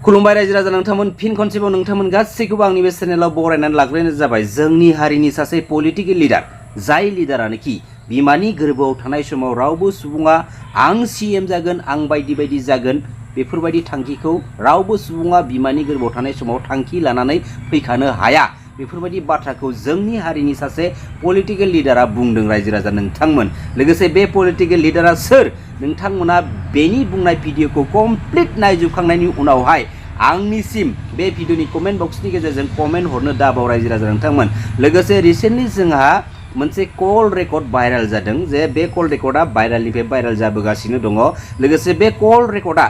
खुलुमबाय रायजो राजा नोंथांमोन फिन खनसेबाव नोंथांमोन गासैखौबो आंनि बे चेनेलाव बरायनानै लाग्रोनाय जाबाय जोंनि हारिनि सासे पलिटिकल लिडार जाय लिडारानोखि बिमानि गोरबोआव थानाय समाव रावबो सुबुङा आं सीएम जागोन आं बायदि बायदि जागोन बेफोरबायदि थांखिखौ रावबो सुबुङा बिमानि गोरबोआव थानाय समाव थांखि लानानै फैखानो हाया बेफोरबायदि बाथ्राखौ जोंनि हारिनि सासे पलिटिकल लिडारा बुंदों रायजो राजा नोंथांमोन लोगोसे बे पलिटिकल लिडारा सोर नोंथांमोना बेनि बुंनाय भिडिअखौ कमप्लिट नायजोबखांनायनि उनावहाय आंनिसिम बे भिडिअनि कमेन्ट बक्सनि गेजेरजों कमेन्ट हरनो दाबाव रायजो राजा नोंथांमोन लोगोसे रिसेन्टलि जोंहा मोनसे कल रेकर्ड भाइरेल जादों जे बे कल रेकर्डआ भाइरेलनिफ्राय भाइरेल जाबोगासिनो दङ लोगोसे बे कल रेकर्डआ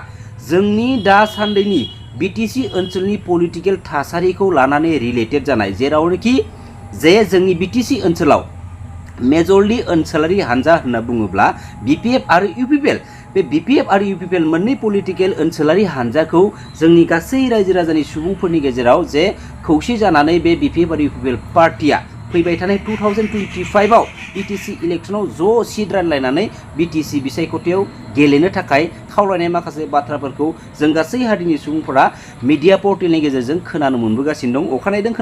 जोंनि दासान्दिनि BTC ओनसोलनि पलिटिकल थासारिखौ लानानै रिलेटेड जानाय जेरावनोखि जे जोंनि BTC ओनसोलाव मेजरलि ओनसोलारि हानजा होनना बुङोब्ला BPF आरो UPPL बे BPF आरो UPPL मोननै पलिटिकल ओनसोलारि हानजाखौ जोंनि गासै रायजो राजानि सुबुंफोरनि गेजेराव जे खौसे जानानै बे BPF आरो UPPL पार्टिया फैबाय थानाय 2025 आव BTC इलेक्शनाव ज' सिट रानलायनानै BTC बिसायख'थियाव गेलेनो थाखाय खावलायनाय माखासे बाथ्राफोरखौ जों गासै हारिनि सुबुंफोरा मिडिया पर्टेलनि गेजेरजों खोनानो मोनबोगासिनो दं अखानायदों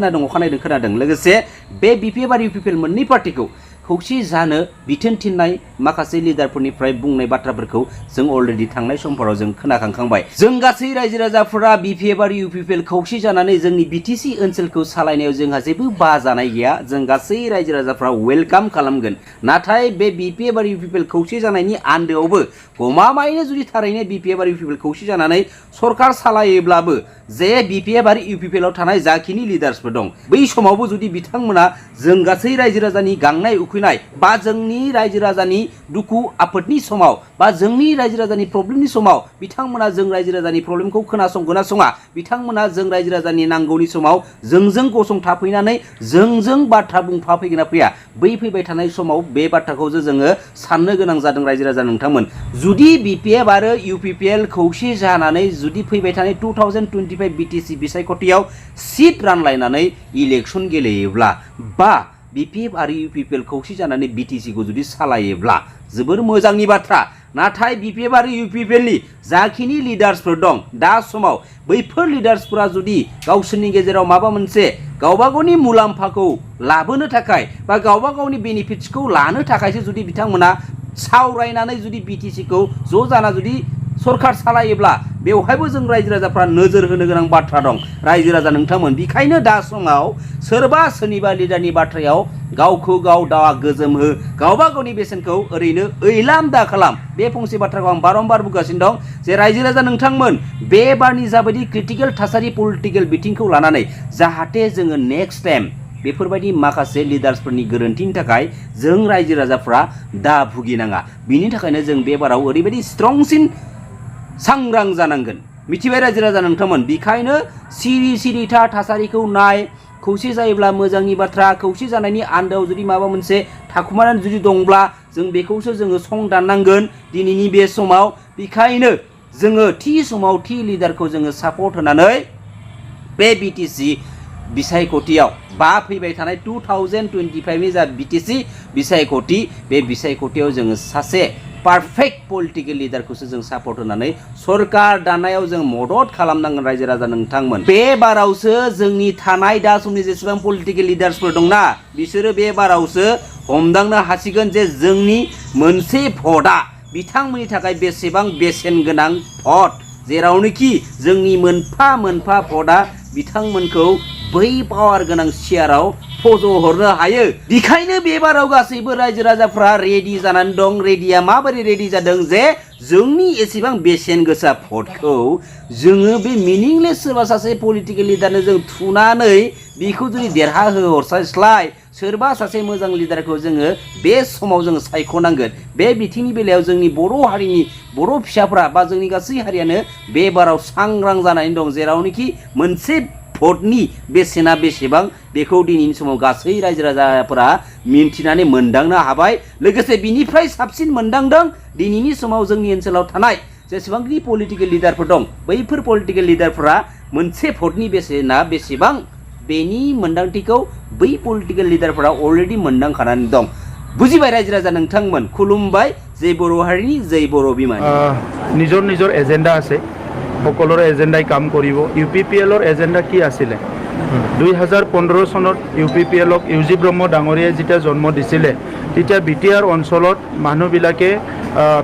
खोनादों लोगोसे बे BPF आरो UPPL मोननै पार्टिखौ खौसे जानो बिथोन थिननाय माखासे लिडारफोरनिफ्राय बुंनाय बाथ्राफोरखौ जों अलरेडि थांनाय समफोराव जों खोनाखांबाय जों गासै रायजो राजाफोरा BPF आरो UPPL खौसे जानानै जोंनि BTC ओनसोलखौ सालायनायाव जोंहा जेबो बाजानाय गैया जों गासै रायजो राजाफ्रा वेलकाम खालामगोन नाथाय बे BPF आरो UPPL खौसे जानायनि आन्दोआवबो गमामायैनो जुदि थारैनो BPF आरो UPPL खौसे जानानै सरकार सालायोब्लाबो जे BPF आरो UPPL आव थानाय जाखिनि लिडार्सफोर दं बै समावबो जुदि बिथांमोना जों गासै रायजो राजानि गांनाय उखैनाय बा जोंनि रायजो राजानि दुखु आफोदनि समाव बा जोंनि रायजो राजानि प्रब्लेमनि समाव बिथांमोना जों रायजो राजानि प्रब्लेमखौ खोनासंगोना सङा बिथांमोना जों रायजो राजानि नांगौनि समाव जोंजों गसंथाफैनानै जोंजों बाथ्रा बुंफाफैगोना फैया बै फैबाय थानाय समाव बे बाथ्राखौ जोङो साननो गोनां जादों रायजो राजा नोंथांमोन जुदि BPF आरो UPPL खौसे जानानै जुदि फैबाय थानाय 2025 BTC बिसायख'थियाव सिट रानलायनानै इलेक्शन गेलेयोब्ला बा BPF आरो UPPL खौसे जानानै BTC खौ जुदि सालायोब्ला जोबोर मोजांनि बाथ्रा नाथाय BPF आरो UPPL नि जाखिनि लिडार्सफोर दं दा समाव बैफोर लिडार्सफोरा जुदि गावसोरनि गेजेराव माबा मोनसे गावबा गावनि मुलाम्फाखौ लाबोनो थाखाय बा गावबा गावनि बेनिफिट्सखौ लानो थाखायसो जुदि बिथांमोना सावरायनानै जुदि BTC खौ ज' जाना जुदि सरकार सालायोब्ला बेवहायबो जों रायजो राजाफ्रा नोजोर होनो गोनां बाथ्रा दं रायजो राजा नोंथांमोन बेखायनो दा समाव सोरबा सोरनिबा लिडारनि बाथ्रायाव गावखौ गाव दावा गोजोमहो गावबा गावनि बेसेनखौ ओरैनो ओइलाम दा खालाम बे फंसे बाथ्राखौ आं बारंबार बुंगासिनो दं जे रायजो राजा नोंथांमोन बे बारनि जाबायदि क्रिटिकेल थासारि पलिटिकेल बिथिंखौ लानानै जाहाथे जोङो नेक्स्ट टाइम बेफोरबायदि माखासे लिडार्सफोरनि गोरोन्थिनि थाखाय जों रायजो राजाफ्रा दा भुगिनाङा बिनि थाखायनो जों बे बाराव ओरैबायदि स्ट्रंसिन सांग्रां जानांगोन मिथिबाय रायजो राजा नोंथांमोन बेखायनो सिरिथा थासारिखौ नाय खौसे जायोब्ला मोजांनि बाथ्रा खौसे जानायनि आन्दोआव जुदि माबा मोनसे थाखुमानानै जुदि दंब्ला जों बेखौसो जोङो सं दाननांगोन दिनैनि बे समाव बेखायनो जोङो थि समाव थि लिडारखौ जोङो सापर्ट होनानै बे BTC बिसायख'थियाव बा फैबाय थानाय 2025 नि जा BTC बिसायख'थि बे बिसायख'थियाव जोङो सासे पारफेक्ट पलिटिकल लिडारखौसो जों सापर्ट होनानै सरकार दानायाव जों मदद खालामनांगोन रायजो राजा नोंथांमोन बे बारावसो जोंनि थानाय दा समनि जेसेबां पलिटिकल लिडार्सफोर दंना बिसोरो बे बारावसो हमदांनो हासिगोन जे जोंनि मोनसे भटआ बिथांमोननि थाखाय बेसेबां बेसेन गोनां भट जेरावनोखि जोंनि मोनफा मोनफा भटआ बिथांमोनखौ बै पावार गोनां सियाराव फज'हरनो हायो बेखायनो बे बाराव गासैबो रायजो राजाफ्रा रेडि जानानै दं रेडिया माबोरै रेडि जादों जे जोंनि एसेबां बेसेन गोसा भटखौ जोङो बे मिनिंलेस सोरबा सासे पलिटिकल लिडारनो जों थुनानै बेखौ जुदि देरहाहोहरस्लाय सोरबा सासे मोजां लिडारखौ जोङो बे समाव जोङो सायख'नांगोन बे बिथिंनि बेलायाव जोंनि बर' हारिनि बर' फिसाफ्रा बा जोंनि गासै हारियानो बे बाराव सांग्रां जानानै दं जेरावनोखि मोनसे भटनि बेसेना बेसेबां बेखौ दिनैनि समाव गासै रायजो राजाफोरा मिन्थिनानै मोनदांनो हाबाय लोगोसे बिनिफ्राय साबसिन मोनदांदों दिनैनि समाव जोंनि ओनसोलाव थानाय जेसेबांखि पलिटिकल लिडारफोर दं बैफोर पलिटिकल लिडारफोरा मोनसे भटनि बेसेना बेसेबां बेनि मोनदांथिखौ बै पलिटिकल लिडारफोरा अलरेडि मोनदांखानानै दं बुजिबाय रायजो राजा नोंथांमोन खुलुमबाय जय बर' हारिनि जय बर' बिमानि निजर निजर एजेंडा আছে সকলোৰে এজেণ্ডাই কাম কৰিব UPPL এজেণ্ডা কি আছিলে 2015 চনত UPPLক ইউজি ব্ৰহ্ম ডাঙৰীয়াই যেতিয়া জন্ম দিছিলে তেতিয়া BTR অঞ্চলত মানুহবিলাকে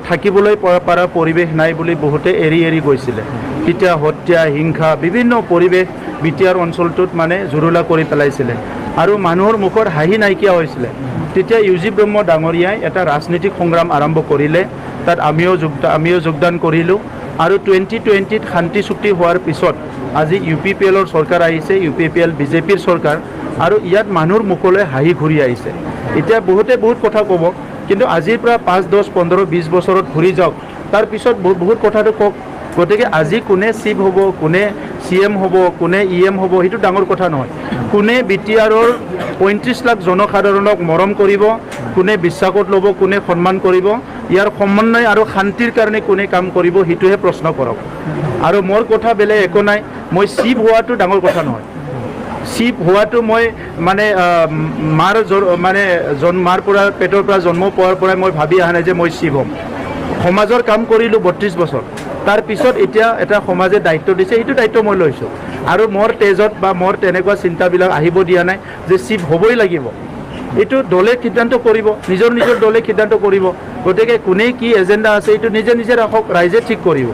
থাকিবলৈ পৰা পৰিৱেশ নাই বুলি বহুতে এৰি গৈছিলে তেতিয়া হত্যা হিংসা বিভিন্ন পৰিৱেশ BTR অঞ্চলটোত মানে জুৰুলা কৰি পেলাইছিলে আৰু মানুহৰ মুখৰ হাঁহি নাইকিয়া হৈছিলে তেতিয়া ইউজি ব্ৰহ্ম ডাঙৰীয়াই এটা ৰাজনৈতিক সংগ্ৰাম আৰম্ভ কৰিলে তাত আমিও যোগদান কৰিলোঁ আৰু 2020ত শান্তি চুক্তি হোৱাৰ পিছত আজি UPPL চৰকাৰ আহিছে UPPL BJPৰ চৰকাৰ আৰু ইয়াত মানুহৰ মুখলৈ হাঁহি ঘূৰি আহিছে এতিয়া বহুতে বহুত কথা ক'ব কিন্তু আজিৰ পৰা 5 10 15 20 বছৰত ঘূৰি যাওক তাৰ পিছত বহুত কথাটো কওক গতিকে আজি কোনে চিফ হ'ব কোনে CM হ'ব কোনে EM হ'ব সেইটো ডাঙৰ কথা নহয় কোনে BTRৰ 35 লাখ জনসাধাৰণক মৰম কৰিব কোনে বিশ্বাসত ল'ব কোনে সন্মান কৰিব ইয়াৰ সমন্বয় আৰু শান্তিৰ কাৰণে কোনে কাম কৰিব সেইটোহে প্ৰশ্ন কৰক আৰু মোৰ কথা বেলেগ একো নাই মই চিফ হোৱাটো ডাঙৰ কথা নহয় চিফ হোৱাটো মই মানে মাৰ পৰা পেটৰ পৰা জন্ম পোৱাৰ পৰাই মই ভাবি অহা নাই যে মই চিফ হ'ম সমাজৰ কাম কৰিলোঁ 32 বছৰ তাৰ পিছত এতিয়া এটা সমাজে দায়িত্ব দিছে সেইটো দায়িত্ব মই লৈছোঁ আৰু মোৰ তেজত বা মোৰ তেনেকুৱা চিন্তাবিলাক আহিব দিয়া নাই যে চিফ হ'বই লাগিব এইটো দলে সিদ্ধান্ত কৰিব নিজৰ দলে সিদ্ধান্ত কৰিব গতিকে কোনে কি এজেণ্ডা আছে এইটো নিজে ৰাখক ৰাইজে ঠিক কৰিব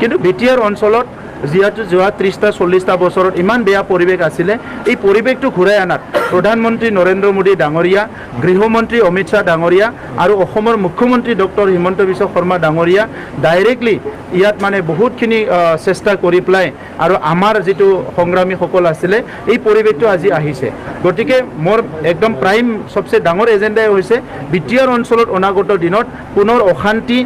কিন্তু BTR অঞ্চলত যিহেতু যোৱা 30টা 40টা বছৰত ইমান বেয়া পৰিৱেশ আছিলে এই পৰিৱেশটো ঘূৰাই আনাত প্ৰধানমন্ত্ৰী নৰেন্দ্ৰ মোদী ডাঙৰীয়া গৃহমন্ত্ৰী অমিত শ্বাহ ডাঙৰীয়া আৰু অসমৰ মুখ্যমন্ত্ৰী ডক্টৰ হিমন্ত বিশ্ব শৰ্মা ডাঙৰীয়া ডাইৰেক্টলি ইয়াত মানে বহুতখিনি চেষ্টা কৰি পেলাই আৰু আমাৰ যিটো সংগ্ৰামীসকল আছিলে এই পৰিৱেশটো আজি আহিছে গতিকে মোৰ একদম প্ৰাইম সবচে ডাঙৰ এজেণ্ডাই হৈছে BTR অঞ্চলত অনাগত দিনত পুনৰ অশান্তি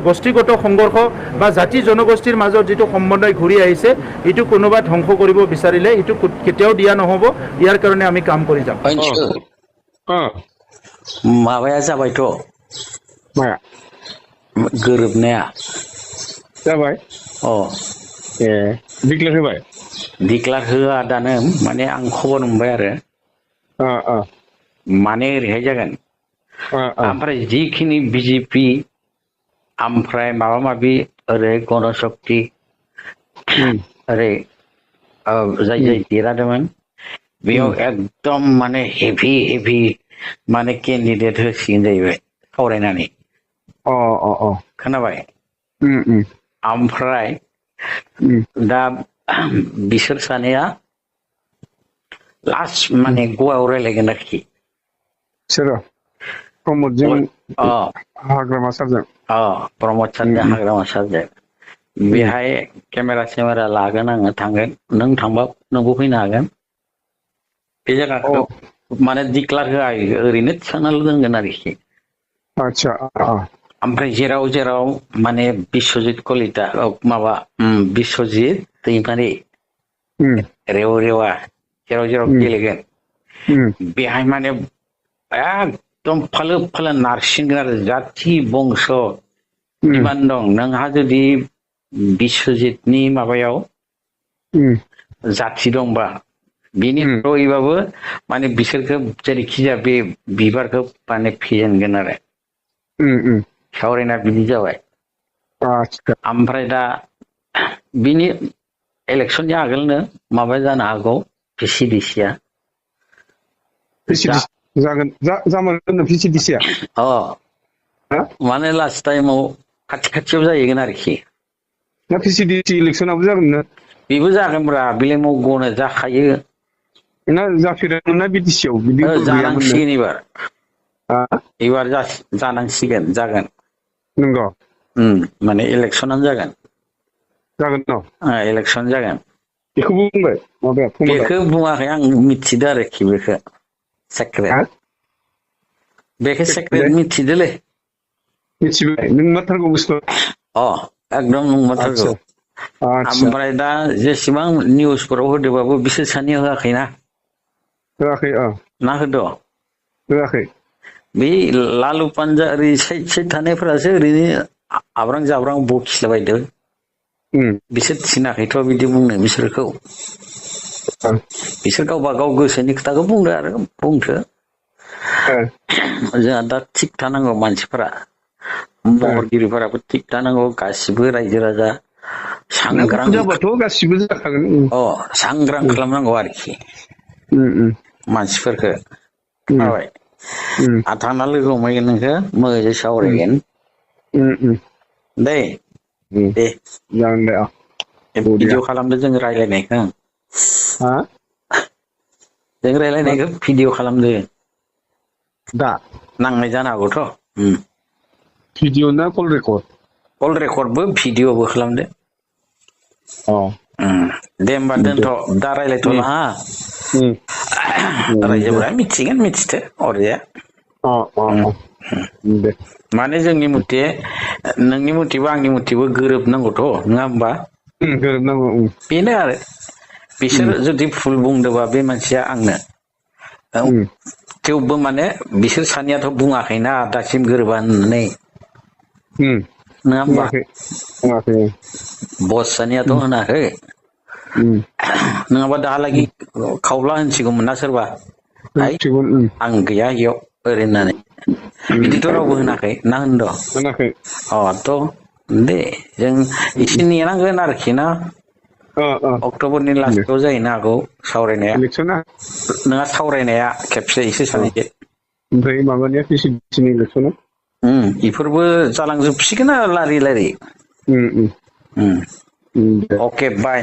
গোষ্ঠীগত সংঘৰ্ষ বা জাতি জনগোষ্ঠীৰ মাজত যেটো সম্বন্ধই ঘূৰি আহিছে এটো কোনোবা ধ্বংস কৰিব বিচাৰিলে এটো কেতিয়াও দিয়া নহব ইয়াৰ কাৰণে আমি কাম কৰি যাম माबाया जाबायथ' माया गोरोबनाया जाबाय अ ए डिक्लेयार होबाय डिक्लेयार होआ दानो माने आं खबर मोनबाय आरो माने ओरैहाय जागोन ओमफ्राय जिखिनि BJP ओमफ्राय माबा माबि ओरै गणशक्ति ओरै जाय देरहादोंमोन बेयाव एकदम माने हेभि माने केन्डिडेट होसिगोन जाहैबाय सावरायनानै खोनाबाय ओमफ्राय दा बिसोर सानैया लास्ट माने गवायाव रायलायगोन आरोखि सोर प्रमोदजों हाग्रामा सारजों प्रमोद सारजों हाग्रामा सारजों बेहाय केमेरा लागोन आङो थांगोन नों थांबा नोंबो फैनो हागोन बे जायगाखौ माने डिक्लेयार होआ ओरैनो थिखांनाल' दोनगोन आरोखि आच्छा ओमफ्राय जेराव माने बिश्वजित कलिता माबा बिश्वजित दैमारि रेवा जेराव गेलेगोन बेहाय माने एकदम फालो नारसिनगोन आरो जाथि बंश इमान दं नोंहा जुदि बिश्वजितनि माबायाव जाथि दंबा बिनि थ्रयैबाबो माने बिसोरखौ जेरैखि जाया बे बिबारखौ माने फेजेनगोन आरो सावरायना बिदि जाबाय ओमफ्राय दा बिनि इलेक्सननि आगोलनो माबा जानो हागौ PCDC-आ जागोन PCDC-आ माने लास्ट टाइमाव खाथियाव जाहैगोन आरोखि ना PCDC इलेक्सनाबो जागोन ना बेबो जागोनब्रा बिलेमाव गनो जाखायो ना जाफेरामोन ना BTC-आव बिदि जानांसिगोन एबार जानांसिगोन जागोन नंगौ माने इलेक्सनानो जागोन न इलेक्सन जागोन बेखौबो बुंबाय माबाया बेखौ बुङाखै आं मिथिदो आरोखि बेखौ सेक्रेट मिथिदोलै मिथिबाय नों माथारगौ बुस्थु एकदम नंमारगौ ओमफ्राय दा जेसेबां निउसफोराव होदोबाबो बिसोर सानैया होआखैना होआखै ना होदो होआखै बे लालु पान्जा ओरै साइड थानायफोरासो ओरैनो आब्रां जाब्रां बखिलाबायदों बिसोर थिनाखैथ' बिदि बुंनो बिसोर गावबा गाव गोसोनि खोथाखौ बुंदो आरो बुंथो जोंहा दा थिग थानांगौ मानसिफोरा महरगिरिफोराबो थिग थानांगौ गासिबो रायजो राजा सांग्रां जाबाथ' गासिबो जाखागोन सांग्रां खालामनांगौ आरोखि मानसिफोरखौ खोनाबाय आं थांना लोगो हमहैगोन नोंखौ मोजाङै सावरायगोन दे दे जागोन दे भिडिअ खालामदो जों रायलायनायखौ हा जों रायलायनायखौ भिडिअ खालामदो दा नांनाय जानो हागौथ' भिडिअ ना कल रेकर्ड कल रेकर्डबो भिडिअबो खालामदो दे होमबा दोनथ' दा रायलायथ'ला हा रायजोफोरा मिथिगोन मिथिथो अरजाया दे माने जोंनि मथे नोंनि मथेबो आंनि मथेबो गोरोबनांगौथ' नङा होमबा गोरोबनांगौ बेनो आरो बिसोर जुदि फुल बुंदोंबा बे मानसिया आंनो थेवबो माने बिसोर सानैयाथ' बुङाखैना दासिम गोरोबा होननानै नङा होमबा बुङाखै बुङाखै बस सानैयाथ' होनाखै नङाबा दाहालागि खावब्ला होनसिगौमोन ना सोरबा हाय आं गैया इयाव ओरै होननानै बिदिथ' रावबो होनाखै ना होनद' होनाखै थ' दे जों एसे नेनांगोन आरोखि ना अक्ट'बरनि लास्टआव जाहैनो हागौ सावरायनाया इलेक्सना नोंहा सावरायनाया खेबसे एसे सानैजों ओमफ्राय माबानिया प्रेसिडेन्टनि इलेक्सना बेफोरबो जालांजोबसिगोन आरो लारि लारि दे अके बाय